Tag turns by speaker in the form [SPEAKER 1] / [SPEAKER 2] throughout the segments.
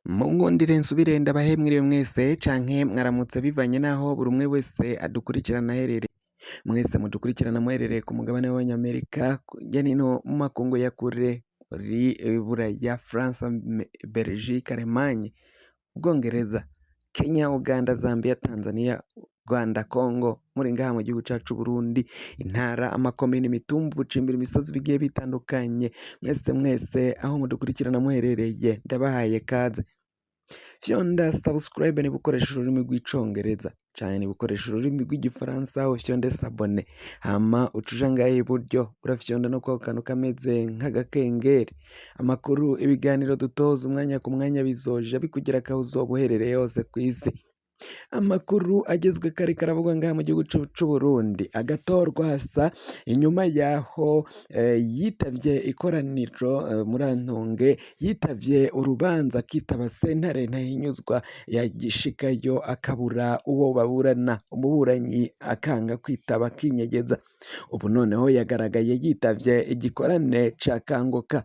[SPEAKER 1] Munkundire nsubire ndabahe mwiriwe mwese canke mwaramutse bivanye n'aho buri umwe wese adukurikirana aherereye. Mwese mudukurikirana muherereye ku mugabane w'Abanyamerika, hirya no hino mu makungu ya kure, muri Buraya, France, Belgique, Allemagne, Ubwongereza, Kenya, Uganda, Zambia, Tanzania, Rwanda, Congo, muri ngaha mu gihugu cacu Burundi, intara, amakomine, imitumba, ubucimbiri, imisozi bigiye bitandukanye, mwese mwese aho mudukurikirana muherereye ndabahaye kaze. Fyonda subscribe niba ukoresha ururimi rw'Icongereza canke niba ukoresha ururimi rw'Igifaransa ufyonde s'abonner, hama uca uja ngaha iburyo urafyonda no kwako kantu kameze nk'agakengeri. Amakuru, ibiganiro dutoza umwanya ku mwanya bizoja bikugerako aho uzoba uherereye hose kw'isi. Amakuru agezweko ariko aravugwa ngaha mu gihugu c'Uburundi, Agathon Rwasa inyuma yaho yitavye ikoraniro Murantunge, yitavye urubanza akitaba sentare ntahinyuzwa, yagishikayo akabura uwo baburana, umuburanyi akanga kwitaba akinyegeza. Ubu noneho yagaragaye yitavye igikorane ca Kanguka.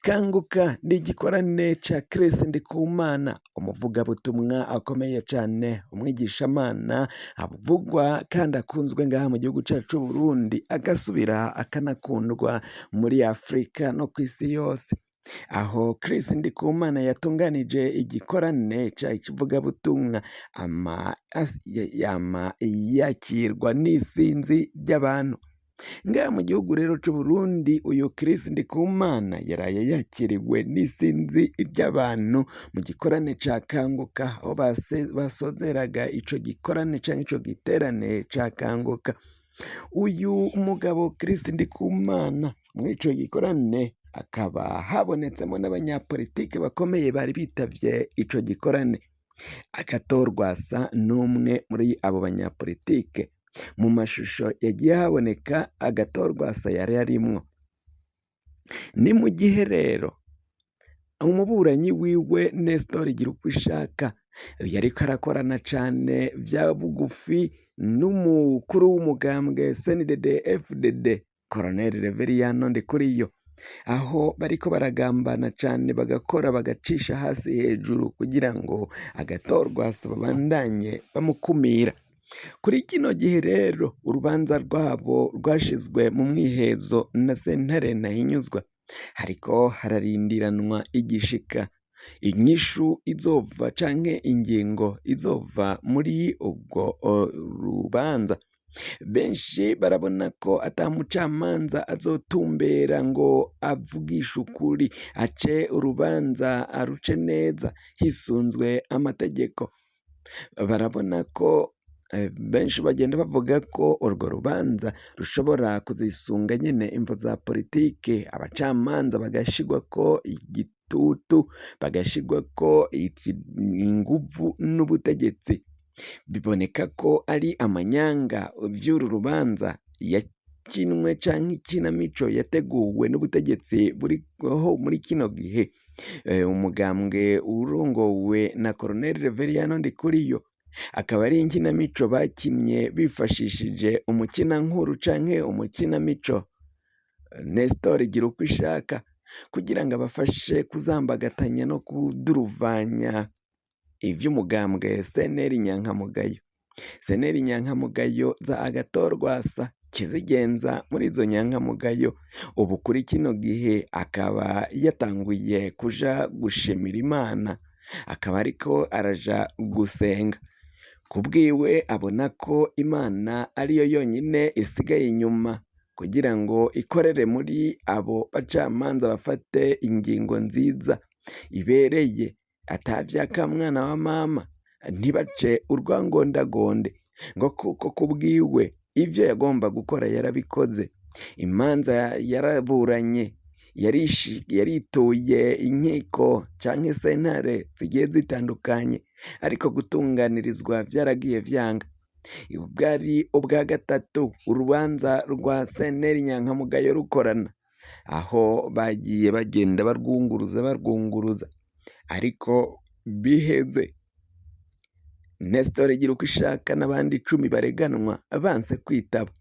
[SPEAKER 1] Kanguka ni igikorane ca Chris Ndikumana, umuvugabutumwa akomeye cane, umwigishamana avugwa kandi akunzwe ngaha mu gihugu cacu c'Uburundi, agasubira akanakundwa muri Afrika no kw'isi yose. Aho Chris Ndikumana yatunganije igikorane c'ivugabutumwa yama yakirwa n'isinzi ry'abantu. Ngaha mu gihugu rero c'Uburundi uyu Chris Ndikumana yaraye yakiriwe n'isinzi ry'abantu mu gikorane ca Kanguka, aho basozeraga ico gikorane canke ico giterane ca Kanguka. Uyu mugabo Chris Ndikumana muri ico gikorane hakaba habonetsemo n'abanyapolitike bakomeye bari bitavye ico gikorane. Agathon Rwasa n'umwe muri abo banyapolitike. Mu mashusho yagiye haboneka Agathon Rwasa yari arimwo. Ni mu gihe rero umuburanyi wiwe Nestor Girukwishaka yariko arakorana cane vya bugufi n'umukuru w'umugambwe CNDD FDD Colonel Reveriyano Ndikuriyo, aho bariko baragambana cane bagakora bagacisha hasi hejuru kugira ngo Agathon Rwasa babandanye bamukumira. Kuri kino gihe rero urubanza rwabo rwashizwe mu mwihezo na sentare ntahinyuzwa, hariko hararindiranwa igishika inyishu izova canke ingingo izova muri urwo rubanza. Benshi barabona ko ata mucamanza azotumbera ngo avugishe ukuri, ace urubanza aruce neza hisunzwe amategeko. Barabona ko benshi bagenda bavuga ko urwo rubanza rushobora kuzisunga nyene imvo za politike, abacamanza bagashirwako igitutu, bagashirwako inguvu n'ubutegetsi. Biboneka ko ari amanyanga vy'uru rubanza yakinwe canke ikinamico yateguwe n'ubutegetsi buriho muri kino gihe. Umugambwe urongowe na Colonel Reveriyano Ndikuriyo, akaba ari inkinamico bakinye bifashishije umukinankuru canke umukinamico Nestor Girukwishaka kugira ngo abafashe kuzambagatanya no kuduruvanya ivy'umugambwe CNL Nyankamugayo. CNL Nyankamugayo za Agathon Rwasa kizigenza muri izo nyankamugayo, ubu kuri kino gihe akaba yatanguye kuja gushimira Imana, akaba ariko araja gusenga. Kubwiwe abona ko Imana ariyo yonyine isigaye inyuma kugira ngo ikorere muri abo bacamanza bafate ingingo nziza ibereye atavyaka mwana wa mama, ntibace urwangondagonde, ngo kuko kubwiwe ivyo yagomba gukora yarabikoze, imanza yaraburanye, yarituye inkiko canke sentare zigiye zitandukanye, ariko gutunganirizwa vyaragiye vyanga. Bwari ubwa gatatu urubanza rwa CNL Nyankamugayo rukorana, aho bagiye bagenda barwunguruza barwunguruza, ariko biheze Nestor Girukwishaka n'abandi 10 bareganwa banse kwitaba.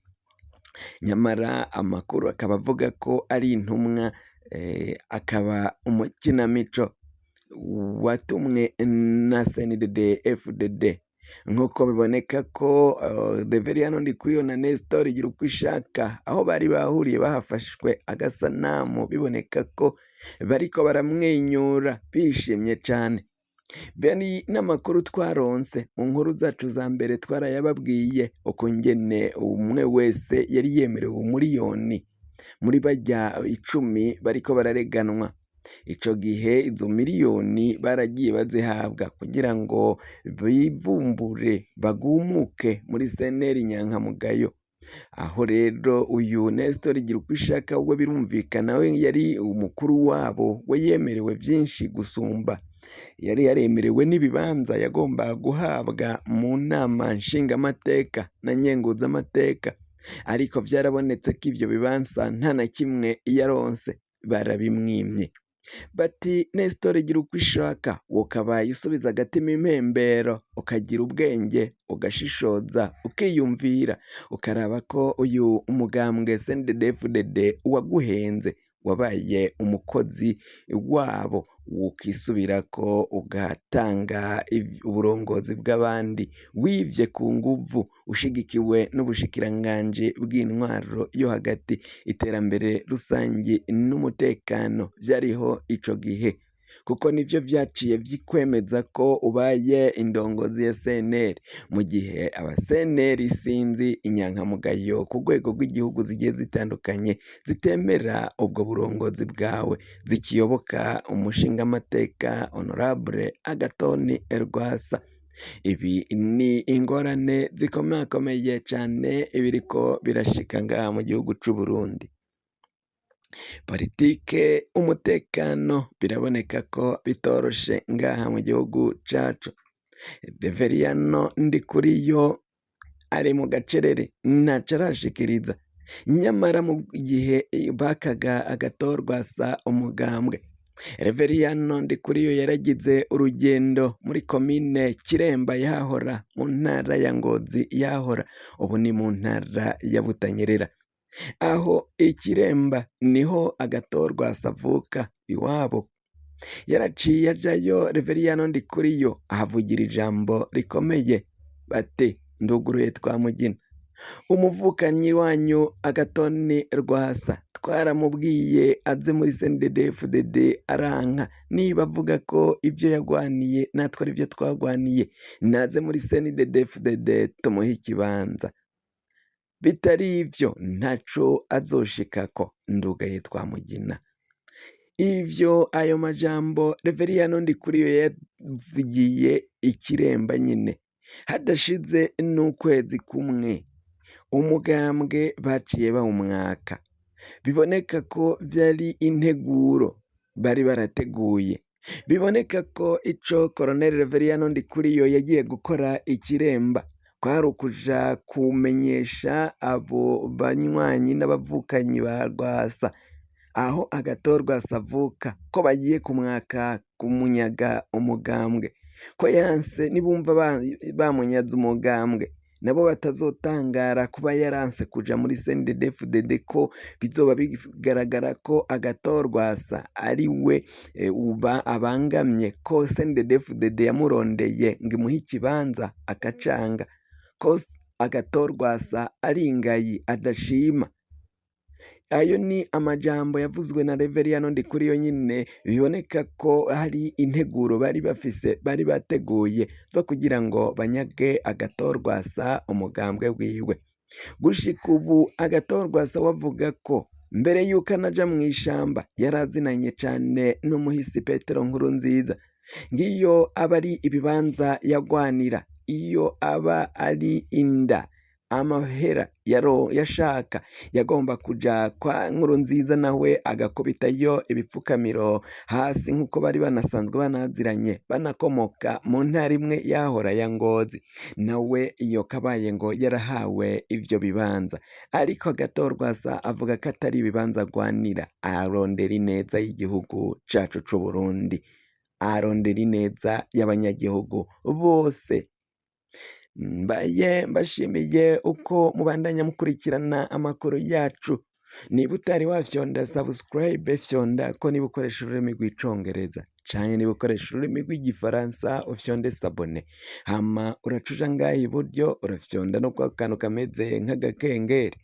[SPEAKER 1] Nyamara amakuru akaba avuga ko ari intumwa, akaba umukinamico. watumwe na CNDD FDD, nk'uko biboneka ko Reveriyano Ndikuriyo na Nestor Girukwishaka aho bari bahuriye bahafashwe agasanamu, biboneka ko bariko baramwenyura bishimye cane. Beni n'amakuru twaronse mu nkuru zacu za mbere twarayababwiye ukungene umwe wese yari yemerewe umuriyoni muri barya 10 bariko barareganwa. Ico gihe izo miliyoni baragiye bazihabwa kugira ngo bivumbure bagumuke muri CNL nyankamugayo. Aho rero uyu Nestor Girukwishaka we birumvikana we yari umukuru wabo, we yemerewe vyinshi gusumba, yari yaremerewe n'ibibanza yagomba guhabwa mu nama nshingamateka na nkenguzamateka, ariko vyarabonetse ko ivyo bibanza nta na kimwe yaronse, barabimwimye. Bati Nestor Girukwishaka wokabaye usubiza agatima impembero, ukagira ubwenge, ugashishoza, ukiyumvira, ukaraba ko uyu umugambwe CNDD-FDD waguhenze, wabaye umukozi wabo, wokisubirako ugatanga uburongozi bw'abandi, wivye ku nguvu, ushigikiwe n'ubushikiranganji bw'intwaro yo hagati, iterambere rusangi n'umutekano vyariho ico gihe, kuko nivyo vyaciye vyikwemeza ko ubaye indongozi ya CNL, mu gihe aba CNL sinzi inyankamugayo ku rwego rw'igihugu zigiye zitandukanye zitemera ubwo burongozi bwawe, zikiyoboka umushingamateka Honorable Agathon Rwasa. Ibi ni ingorane zikomakomeye cane ibiriko birashika ngaha mu gihugu c'Uburundi. Politike, umutekano biraboneka ko bitoroshe ngaha mu gihugu cacu. Reveriyano Ndikuriyo ari mu gacerere ntaco arashikiriza, nyamara mu gihe bakaga Agathon Rwasa umugambwe, Reveriyano Ndikuriyo yaragize urugendo muri komine Kiremba yahora mu ntara ya Ngozi yahora, ubu ni mu ntara ya Butanyerera. Aho Ikiremba niho Agathon Rwasa avuka iwabo. Yaraciye ajayo Reveriyano Ndikuriyo ahavugira ijambo rikomeye, bati nduguruye Twamugina, umuvukanyi wanyu Agathon Rwasa twaramubwiye aze muri CNDD-FDD aranka, niba avuga ko ivyo yagwaniye natwe arivyo twagwaniye, naze muri CNDD-FDD tumuhe ikibanza, bitari ivyo ntaco azoshikako, ndugaye Twamugina. Ivyo ayo majambo Reveriyano Ndikuriyo yavugiye Ikiremba nyene, hadashize n'ukwezi kumwe umugambwe baciye bawumwaka, biboneka ko vyari integuro bari barateguye, biboneka ko ico Colonel Reveriyano Ndikuriyo yagiye gukora Ikiremba kwari ukuja kumenyesha abo banywanyi n'abavukanyi ba Rwasa aho Agathon Rwasa avuka ko bagiye kumwaka kumunyaga umugambwe, ko yanse nibumva bamunyaze umugambwe nabo batazotangara kuba yaranse kuja muri CNDD-FDD, ko bizoba bigaragara ko Agathon Rwasa ari we uba abangamye, ko CNDD-FDD yamurondeye ngo imuhe ikibanza akacanga, ko Agathon Rwasa ari ingayi adashima. Ayo ni amajambo yavuzwe na Reveriyano Ndikuriyo nyine, biboneka ko hari integuro bari bafise bari bateguye zo kugira ngo banyage Agathon Rwasa umugambwe wiwe. Gushika ubu Agathon Rwasa wavuga ko mbere yuko anaja mw'ishamba yarazinanye cane n'umuhisi Petero Nkurunziza, ngiyo aba ari ibibanza yagwanira, iyo aba ari inda amahera yashaka yagomba kuja kwa Nkurunziza nawe agakubitayo ibipfukamiro hasi, nk'uko bari banasanzwe banaziranye banakomoka mu ntara imwe yahora ya Ngozi, nawe iyo kabaye ngo yarahawe ivyo bibanza. Ariko Agathon Rwasa avuga ko atari ibibanza agwanira, arondera ineza y'igihugu cacu c'Uburundi, arondera ineza y'abanyagihugu bose. Mbaye mbashimiye uko mubandanya mukurikirana amakuru yacu. Niba utari wafyonda subscribe, fyonda ko niba ukoresha ururimi rw'icongereza. Canke niba ukoresha ururimi rw'igifaransa ufyonde s'abonner, hama uraca uja ngaha iburyo, urafyonda no kwa kantu kameze nk'agakengeri.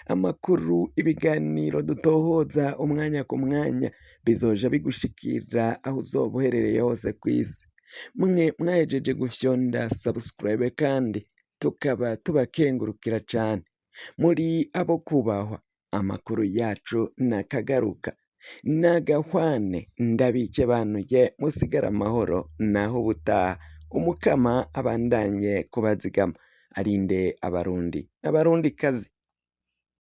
[SPEAKER 1] Amakuru, ibiganiro dutohoza umwanya ku mwanya bizoja bigushikira aho uzoba uherereye hose kw'isi. Mwe mwahejeje gufyonda subscribe kandi tukaba tubakengurukira cane, muri abo kubahwa. Amakuru yacu nakagaruka nagahwane, ndabikebanuye, musigare amahoro, naho ubutaha. Umukama abandanye kubazigama, arinde Abarundi n'Abarundikazi.